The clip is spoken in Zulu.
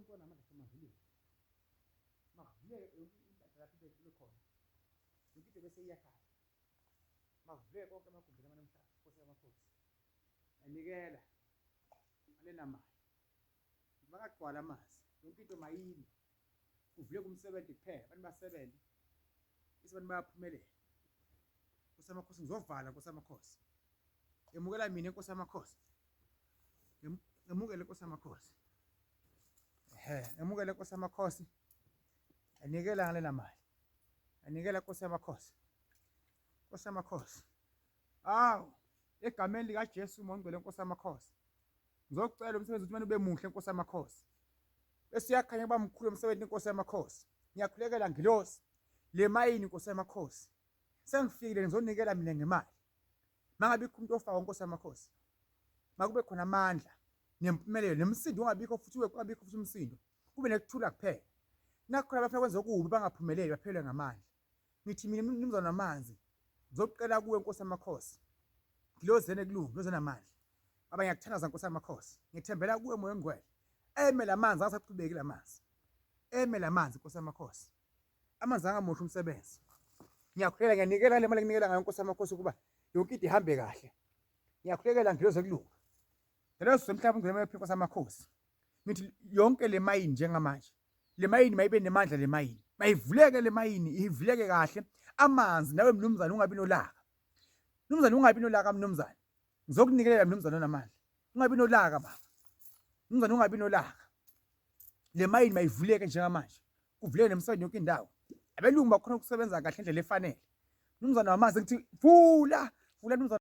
uNkulunkulu onamandla asemazulwini, makuvuleke yonke impahla lapho ibe khona, yonke into bese iyakhanya. Makuvuleke konke emagumbini amane omhlaba, Nkosi yamakhosi. Yanikela alena mali, makagcwala amanzi, yonke into mayime, kuvuleke umsebenzi kuphela, abantu basebenze bese abantu bayaphumelela. Nkosi yamakhosi, ngizovala. Nkosi yamakhosi, emukela mina, Nkosi yamakhosi, emukele, Nkosi yamakhosi. Ehe, emukele, Nkosi yamakhosi. Anikela ngalena mali, anikela, Nkosi yamakhosi, Nkosi yamakhosi. Awu, egameni likaJesu mongcwele, Nkosi yamakhosi, ngizocela umsebenzi ukuthi manje ube muhle, Nkosi yamakhosi, bese uyakhanya kuba mkhulu umsebenzi, Nkosi yamakhosi. Ngiyakhulekela ngilosi le mayini, Nkosi yamakhosi. Sengifikile, ngizonikela mina ngemali. Mangabikho umuntu ofaka, Nkosi yamakhosi, makube khona amandla nempumelelo nemsindo ungabikho futhi, ungabikho futhi umsindo, kube nekuthula kuphela. Nakhona abafuna kwenza okubi bangaphumeleli, baphelelwe ngamandla. Ngithi mina, mnumzane wamanzi, ngizokucela kuwe, Nkosi yamakhosi, ngilozene kulungu lozena amandla. Baba, ngiyakuthandaza, Nkosi yamakhosi, ngithembela kuwe, moya ongcwele. Eme lamanzi, angasaqhubeki lamanzi, eme lamanzi, Nkosi yamakhosi. Amanzi angamoshi umsebenzi. Ngiyakhulekela, ngiyanikela le mali enginikela ngayo, Nkosi yamakhosi, ukuba yonke into ihambe kahle. Ngiyakhulekela ngiloze kulunga ngiloze emhlaba ungcwele moya, Nkosi yamakhosi. Ngithi yonke le mayini njengamanje, le mayini mayibe nemandla, le mayini mayivuleke, le mayini ivuleke kahle amanzi. Nawe mnumzane ungabi nolaka, mnumzane, ungabi nolaka, mnumzane. Ngizokunikelela, mnumzane onamandla. Ungabi nolaka, baba, mnumzane, ungabi nolaka. Le mayini mayivuleke njengamanje, kuvuleke nemsebenzi yonke indawo, abelungu bakhona ukusebenza kahle indlela efanele. Mnumzane wamanzi, ngithi vula, vula, mnumzane.